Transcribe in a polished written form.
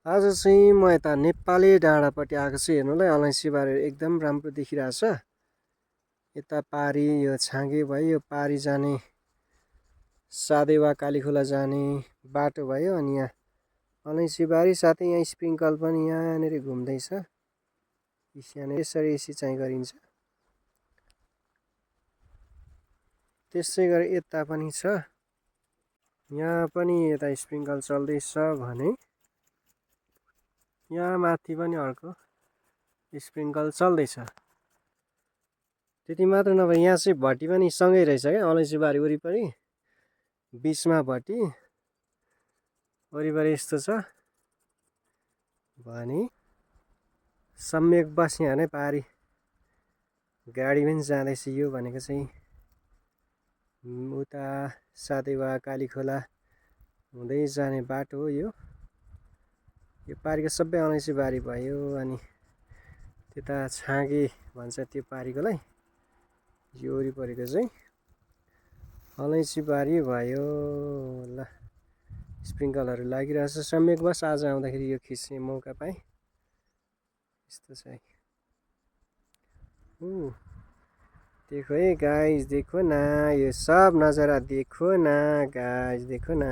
आज चाहिँ म यता नेपाली डाँडापट्टि आएको छु हेर्नुलाई। अलैँचीबारी एकदम राम्रो देखिरहेछ। यता पारी यो छाँगे भयो, यो पारी जाने सादेवा कालीखोला जाने बाटो भयो। अनि यहाँ अलैँचीबारी साथै यहाँ स्प्रिङ्कल पनि यहाँनिर घुम्दैछ। यहाँनिर यसरी सिँचाइ गरिन्छ। त्यसै गरी यता पनि छ, यहाँ पनि यता स्प्रिङ्कल चल्दैछ भने यहाँ माथि पनि अर्को स्प्रिङ्कल चल्दैछ। त्यति मात्र नभए यहाँ चाहिँ भट्टी पनि सँगै रहेछ क्या, अलैँचीबारी वरिपरि बिचमा भट्टी, वरिपरि यस्तो छ भने सम्यक बस यहाँ नै पारी गाडी पनि जाँदैछ। यो भनेको चाहिँ उता सादेवा कालीखोला हुँदै जाने बाटो हो। यो पारीको सबै अलैँचीबारी भयो। अनि त्यता छाँगे भन्छ त्यो पारीकोलाई, यो वरिपरिको चाहिँ अलैँचीबारी भयो। ल स्प्रिङ्कलहरू लागिरहेछ। सम्यक बस आज आउँदाखेरि यो खिच्ने मौका पाएँ। यस्तो छ। देखो है गाइस, देखो ना, ये सब नज़ारा देखो ना गाइस, देखो ना।